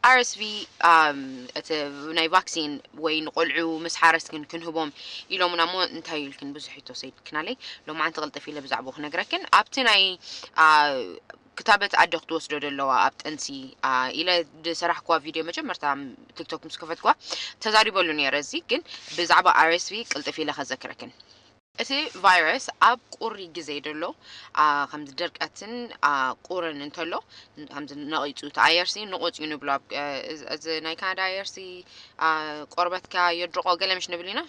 RSV እቲ ናይ ቫክሲን ወይ ንቆልዑ ምስ ሓረስክን ክንህቦም ኢሎምና እሞ እንታይ ኢልክን ብዙሕ ይተወሰይድክናለይ። ሎማዓንቲ ቅልጥፍ ኢለ ብዛዕባኡ ክነግረክን ኣብቲ ናይ ክታበት ኣደ ክትወስዶ ዘለዋ ኣብ ጥንሲ ኢለ ዝሰራሕኩዋ ቪድዮ መጀመርታ ቲክቶክ ምስ ከፈትኩዋ ተዛሪበሉ ነይረ። እዚ ግን ብዛዕባ RSV ቅልጥፍ ኢለ ከዘክረክን። እቲ ቫይረስ ኣብ ቁሪ ግዜ ደሎ ከምዚ ድርቀትን ቁርን እንተሎ ከምዚ ነቒጹ እቲ ኣየርሲ ንቑጽ እዩ ንብሎ። እዚ ናይ ካናዳ ኣየርሲ ቆርበትካ የድርቆ ገለ ምሽ ንብል ኢና።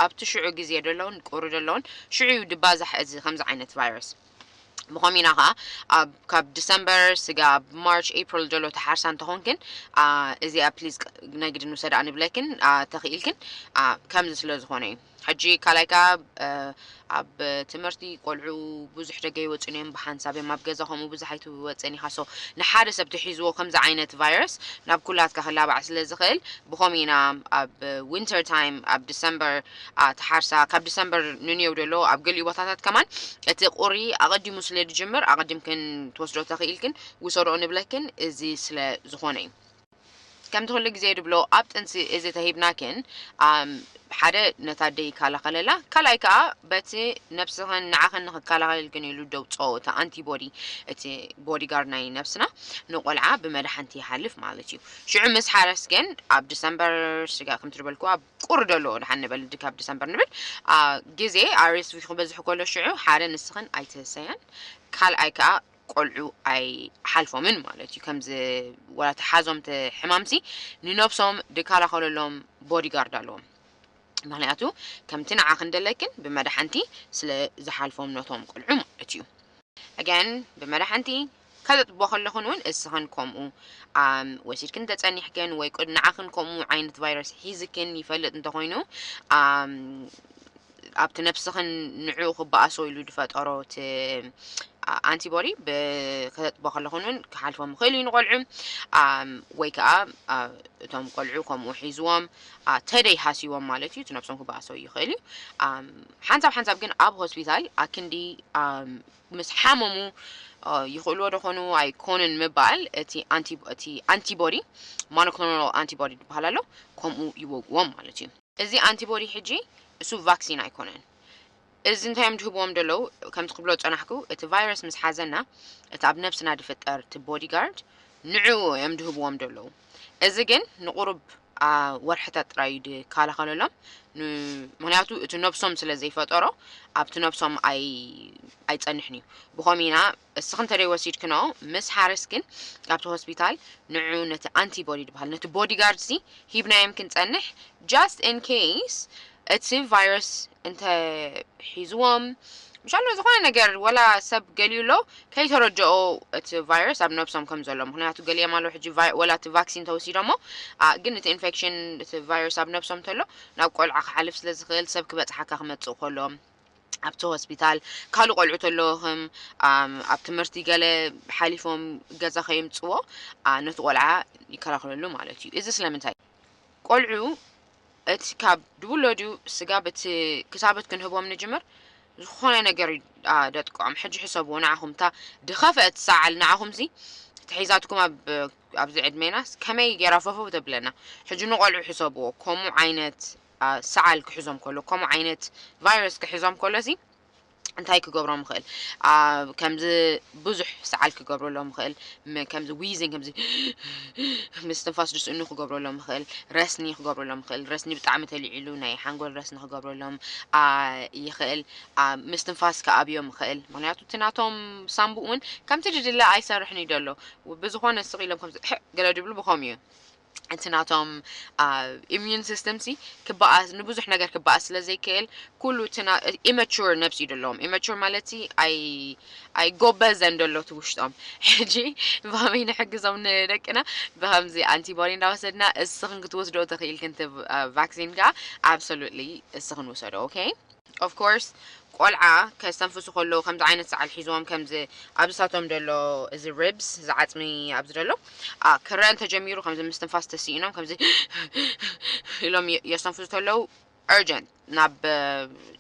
ኣብቲ ሽዑ ግዜ ደሎን ቁሪ ደሎን ሽዑ እዩ ድባዛሕ እዚ ከምዚ ዓይነት ቫይረስ። ብኸምኡ ኢና ኸዓ ኣብ ካብ ዲሰምበር ስጋ ኣብ ማርች ኤፕሪል ዘሎ ተሓርሳ እንተኾንክን እዚኣ ፕሊዝ ናይ ግድን ውሰዳ ንብለክን ተኽኢልክን ከምዚ ስለ ዝኾነ እዩ። ሕጂ ካልኣይ ከዓ ኣብ ትምህርቲ ቆልዑ ብዙሕ ደገ ይወፅን እዮም ብሓንሳብ እዮም ኣብ ገዛ ከምኡ ብዙሕ ኣይትወፅን ኢኻ። ሶ ንሓደ ሰብ ተሒዝዎ ከምዚ ዓይነት ቫይረስ ናብ ኩላትካ ክላባዕ ስለ ዝኽእል ብኸምኡ ኢና ኣብ ዊንተር ታይም ኣብ ዲሰምበር ተሓርሳ ካብ ዲሰምበር ንንየው ደሎ ኣብ ገሊኡ ቦታታት ከማን እቲ ቁሪ ኣቐዲሙ ስለ ዝጅምር ኣቐዲምክን ትወስዶ ተኽኢልክን ውሰዶ ንብለክን እዚ ስለ ዝኾነ እዩ። ከምቲ ኩሉ ግዜ ድብሎ ኣብ ጥንሲ እዚ ተሂብናክን ሓደ ነታ ኣደ ይከላኸለላ ካልኣይ ከዓ በቲ ነብስኽን ንዓኽን ንክከላኸለልክን ኢሉ ደውፅኦ እቲ ኣንቲቦዲ እቲ ቦዲጋርድ ናይ ነብስና ንቆልዓ ብመድሓንቲ ይሓልፍ ማለት እዩ። ሽዑ ምስ ሓረስ ግን ኣብ ዲሰምበር ስጋ ከምቲ ዝበልኩ ኣብ ቁሪ ደሎ ድሓን ንበል ድካብ ዲሰምበር ንብል ግዜ RSV ክበዝሕ ከሎ ሽዑ ሓደ ንስኽን ኣይትህሰያን ካልኣይ ከዓ ቆልዑ ኣይሓልፎምን ማለት እዩ። ከምዚ ወላ ተሓዞም እቲ ሕማምሲ ንነብሶም ድከላኸለሎም ቦዲጋርድ ኣለዎም። ምክንያቱ ከምቲ ንዓኽን ደለክን ብመድሓንቲ ስለ ዝሓልፎም ነቶም ቆልዑ ማለት እዩ። ኣገን ብመድሓንቲ ከዘጥቦ ከለኹን እውን እስኽን ከምኡ ወሲድክን ተጸኒሕክን ወይ ንዓኽን ከምኡ ዓይነት ቫይረስ ሒዝክን ይፈልጥ እንተኾይኑ ኣብቲ ነብስኽን ንዕኡ ክበኣሶ ኢሉ ዝፈጠሮ እቲ ኣንቲቦዲ ከተጥቦ ከለኹን እውን ክሓልፎም ይኽእል እዩ ንቆልዑ ወይ ከዓ እቶም ቆልዑ ከምኡ ሒዝዎም ተደይ ሃስይዎም ማለት እዩ እቲ ነብሶም ክበኣሶ ይኽእል እዩ። ሓንሳብ ሓንሳብ ግን ኣብ ሆስፒታል ኣክንዲ ምስ ሓመሙ ይኽእልዎ ደኾኑ ኣይኮኑን ምባል እቲ ኣንቲቦዲ ሞኖክሎናል ኣንቲቦዲ ዝበሃል ኣሎ ከምኡ ይወግዎም ማለት እዩ። እዚ ኣንቲቦዲ ሕጂ እሱ ቫክሲን ኣይኮነን። እዚ እንታይ እዮም ድህብዎም ደለዉ ከምቲ ክብሎ ዝፀናሕኩ እቲ ቫይረስ ምስ ሓዘና እቲ ኣብ ነብስና ድፍጠር እቲ ቦዲጋርድ ንዕኡ እዮም ድህብዎም ደለዉ። እዚ ግን ንቁሩብ ወርሕታት ጥራይ እዩ ድከላኸለሎም። ምክንያቱ እቲ ነብሶም ስለ ዘይፈጠሮ ኣብቲ ነብሶም ኣይፀንሕን እዩ። ብኸምኡ ኢና እስኺ እንተደይ ወሲድክንኦ ምስ ሓረስክን ኣብቲ ሆስፒታል ንዑ ነቲ ኣንቲቦዲ ዝበሃል ነቲ ቦዲጋርድ ሲ ሂብናዮም ክንፀንሕ just in case እቲ ቫይረስ እንተ ሒዝዎም ምሻሎ ዝኾነ ነገር ወላ ሰብ ገሊኡ ኣሎ ከይተረድኦ እቲ ቫይረስ ኣብ ነብሶም ከም ዘሎ ምክንያቱ ገሊኦም ኣለዉ ሕጂ ወላ እቲ ቫክሲን ተወሲዶሞ ግን እቲ ኢንፌክሽን እቲ ቫይረስ ኣብ ነብሶም እንተሎ ናብ ቆልዓ ክሓልፍ ስለ ዝኽእል ሰብ ክበፅሓካ ክመፅእ ከሎ ኣብቲ ሆስፒታል ካልእ ቆልዑ ተለውኽም ኣብ ትምህርቲ ገለ ሓሊፎም ገዛ ከየምፅዎ ነቲ ቆልዓ ይከላኸለሉ ማለት እዩ። እዚ ስለምንታይ ቆልዑ እቲ ካብ ድውለዱ ስጋብ እቲ ክሳበት ክንህቦም ንጅምር ዝኾነ ነገር ደጥቅዖም። ሕጂ ሕሰብዎ ንዓኹም እታ ድኸፍአት ሰዓል ንዓኹምሲ ተሒዛትኩም ኣብዚ ዕድሜናስ ከመይ ገይራ ፈፈው ተብለና። ሕጂ ንቆልዑ ሕሰብዎ ከምኡ ዓይነት ሰዓል ክሕዞም ከሎ ከምኡ ዓይነት ቫይረስ ክሕዞም ከሎ ሲ እንታይ ክገብሮም ይኽእል? ከምዚ ብዙሕ ሰዓል ክገብረሎም ይኽእል። ከምዚ ዊዚን ከምዚ ምስትንፋስ ድስእኑ ክገብረሎም ይኽእል። ረስኒ ክገብረሎም ይኽእል። ረስኒ ብጣዕሚ ተልዒሉ ናይ ሓንጎል ረስኒ ክገብረሎም ይኽእል። ምስትንፋስ ክኣብዮም ይኽእል። ምክንያቱ እቲ ናቶም ሳምቡእ እውን ከምቲ ድድለ ኣይሰርሕን እዩ ደሎ። ብዝኾነ ስቕ ኢሎም ከምዚ ገለ ድብሉ ብኸም እዩ። እቲ ናቶም ኢሚዩን ሲስተም ሲ ክበኣስ ንብዙሕ ነገር ክበኣስ ስለ ዘይክእል ኩሉ እቲ ኢመቹር ነብሲ እዩ ደለዎም። ኢመቹር ማለት ሲ ኣይጎበዘን ደሎ እቲ ውሽጦም። ሕጂ ብኸመይ ንሕግዞም ንደቅና ብኸምዚ ኣንቲቦዲ እንዳወሰድና እስኽን ክትወስዶ ተኽኢልክን ቲ ቫክሲን ከዓ absolutely እስኽን ውሰዶ። ኦኬ of course ቆልዓ ከስተንፍሱ ከለዉ ከምዚ ዓይነት ሰዓል ሒዝዎም ከምዚ ኣብዚ ሳቶም ደሎ እዚ ሪብስ እዚ ዓፅሚ ኣብዚ ደሎ ክረአ እንተጀሚሩ ከምዚ ምስትንፋስ ተስኢኖም ከምዚ ኢሎም የስተንፍሱ ተለዉ urgent ናብ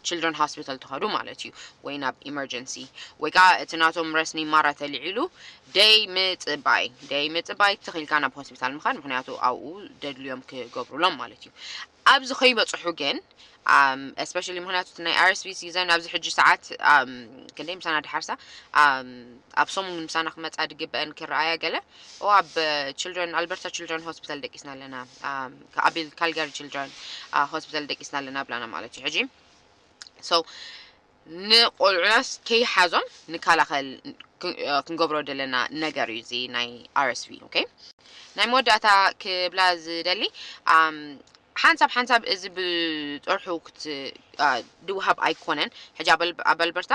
children hospital ትኸዱ ማለት እዩ፣ ወይ ናብ emergency፣ ወይ ከዓ እቲ ናቶም ረስኒ ማራ ተልዒሉ ደይ ምፅባይ፣ ደይ ምፅባይ ትኽኢልካ ናብ ሆስፒታል ምኻድ፣ ምክንያቱ ኣብኡ ደድልዮም ክገብሩሎም ማለት እዩ። ኣብዚ ከይበፅሑ ግን especially ምክንያቱ ናይ RSV season ኣብዚ ሕጂ ሰዓት ክንደይ ምሳና ድሓርሳ ኣብ ሰሙን ምሳና ክመፃ ድግበአን ክረኣያ ገለ ኣብ children Alberta Children Hospital ደቂስና ኣለና፣ ኣብ Calgary Children Hospital ደቂስና ኣለና ብላና ማለት እዩ። ሕጂ so ንቆልዑናስ ከይሓዞም ንከላኸል ክንገብሮ ዘለና ነገር እዩ እዚ ናይ RSV። Okay፣ ናይ መወዳእታ ክብላ ዝደሊ ሓንሳብ ሓንሳብ እዚ ብጥርሑ ክትድውሃብ ኣይኮነን። ሕጂ ኣብ ኣልበርታ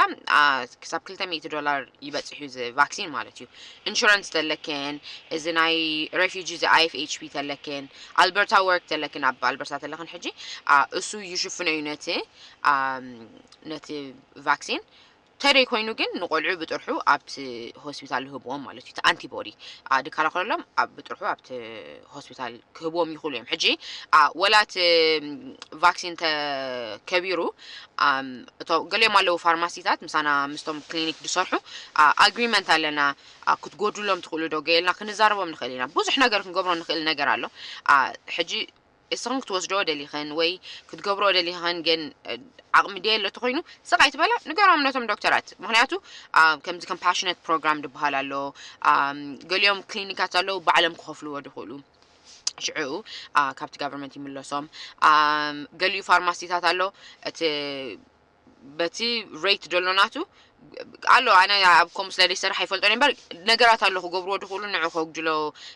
ክሳብ ክልተ ሚእቲ ዶላር ይበፅሕ እዩ እዚ ቫክሲን ማለት እዩ። ኢንሹራንስ ተለክን፣ እዚ ናይ refugee እዚ IFHP ተለክን፣ ኣልበርታ ወርክ ተለክን፣ ኣብ ኣልበርታ ተለክን ሕጂ እሱ ይሽፍኖ እዩ ነቲ ነቲ ቫክሲን። ተደይ ኮይኑ ግን ንቆልዑ ብጥርሑ ኣብቲ ሆስፒታል ይህብዎም ማለት እዩ። እቲ ኣንቲቦዲ ድከላኸለሎም ብጥርሑ ኣብቲ ሆስፒታል ክህብዎም ይኽእሉ እዮም። ሕጂ ወላ እቲ ቫክሲን ተከቢሩ እቶ ገሊኦም ኣለዉ ፋርማሲታት ምሳና ምስቶም ክሊኒክ ዝሰርሑ ኣግሪመንት ኣለና። ክትጎድሎም ትኽእሉ ዶ ገይልና ክንዛረቦም ንኽእል ኢና። ብዙሕ ነገር ክንገብሮ ንኽእል ነገር ኣሎ። ሕጂ እስኽን ክትወስድኦ ደሊኽን ወይ ክትገብርኦ ደሊኽን ግን ዓቕሚ ደየለ ተኾይኑ ስቕ ኣይትበላ፣ ንገሮም ነቶም ዶክተራት። ምክንያቱ ከምዚ compassionate program ዝበሃል ኣሎ፣ ገሊኦም ክሊኒካት ኣለዉ ባዕሎም ክኸፍልዎ ድኽእሉ፣ ሽዕኡ ካብቲ ጋቨርመንት ይምለሶም። ገሊኡ ፋርማሲታት ኣሎ እቲ በቲ ሬት ደሎ ናቱ ኣሎ። ኣነ ኣብ ከምኡ ስለ ዘይሰርሕ ኣይፈልጦን እምበር ነገራት ኣሎ ክገብርዎ ድኽእሉ ንዑ ከጉድሎ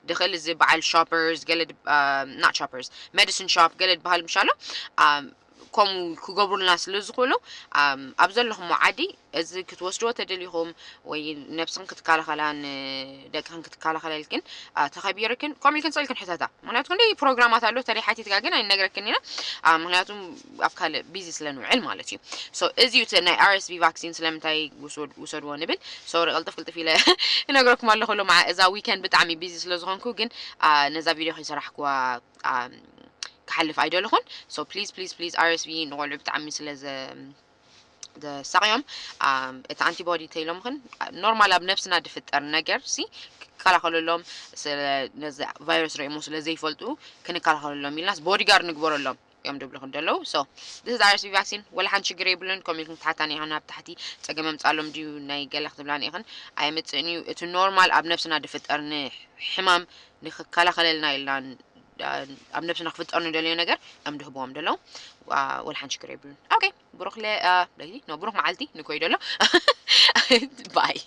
ድኽእል። እዚ በዓል shoppers ገለ not shoppers medicine shop ገለ ዝበሃል ምሻሎ ከምኡ ክገብሩልና ስለ ዝኽእሉ ኣብ ዘለኹሞ ዓዲ እዚ ክትወስድዎ ተደሊኹም ወይ ነብስኽን ክትከላኸላ ንደቅኽን ክትከላኸለልክን ተኸቢርክን ከምኡ ኢልክን ስቕ ኢልክን ሕተታ። ምክንያቱ ክንደይ ፕሮግራማት ኣሎ ተለይ ሓቲትካ ግን ኣይነግረክን ኢና። ምክንያቱ ኣብ ካልእ ቢዚ ስለ ንውዕል ማለት እዩ። So እዚ እዩ እቲ ናይ RSV ቫክሲን ስለምንታይ ውሰድዎ ንብል። ሶሪ ቅልጥፍ ቅልጥፍ ኢለ እነግረኩም ኣለኹ። ሎማ እዛ ዊከንድ ብጣዕሚ ቢዚ ስለ ዝኾንኩ ግን ነዛ ቪድዮ ከይሰራሕኩዋ ክሓልፍ ኣይደለኹን። So please please please RSV ንቆልዑ ብጣዕሚ ስለ ዘሳቕዮም እቲ ኣንቲቦዲ ተይሎምኽን ኖርማል ኣብ ነብስና ድፍጠር ነገር ሲ ክከላኸለሎም ነዚ ቫይረስ ረእሞ ስለ ዘይፈልጡ ክንከላኸለሎም ኢልናስ ቦዲጋርድ ንግበረሎም እዮም ድብልኹን ደለዉ። So this is RSV ቫክሲን ወላ ሓንቲ ሽግር የብሉን። ከምኡ ኢልኩም ክትሓታኒ ኢኹን ኣብ ታሕቲ ጸገም ኣምጻሎም ድዩ ናይ ገለ ክትብላኒ ኢኽን። ኣየምጽእን እዩ። እቲ ኖርማል ኣብ ነብስና ድፍጠር ንሕማም ንክከላኸለልና ኢልና ኣብ ነብስና ክፍጠር ንደልዮ ነገር እዮም ድህብዎም ደለዉ። ወላ ሓንቲ ሽግር የብሉን። Okay ብሩክ ለይቲ ኖ ብሩክ መዓልቲ ንኮይ ደሎ ባይ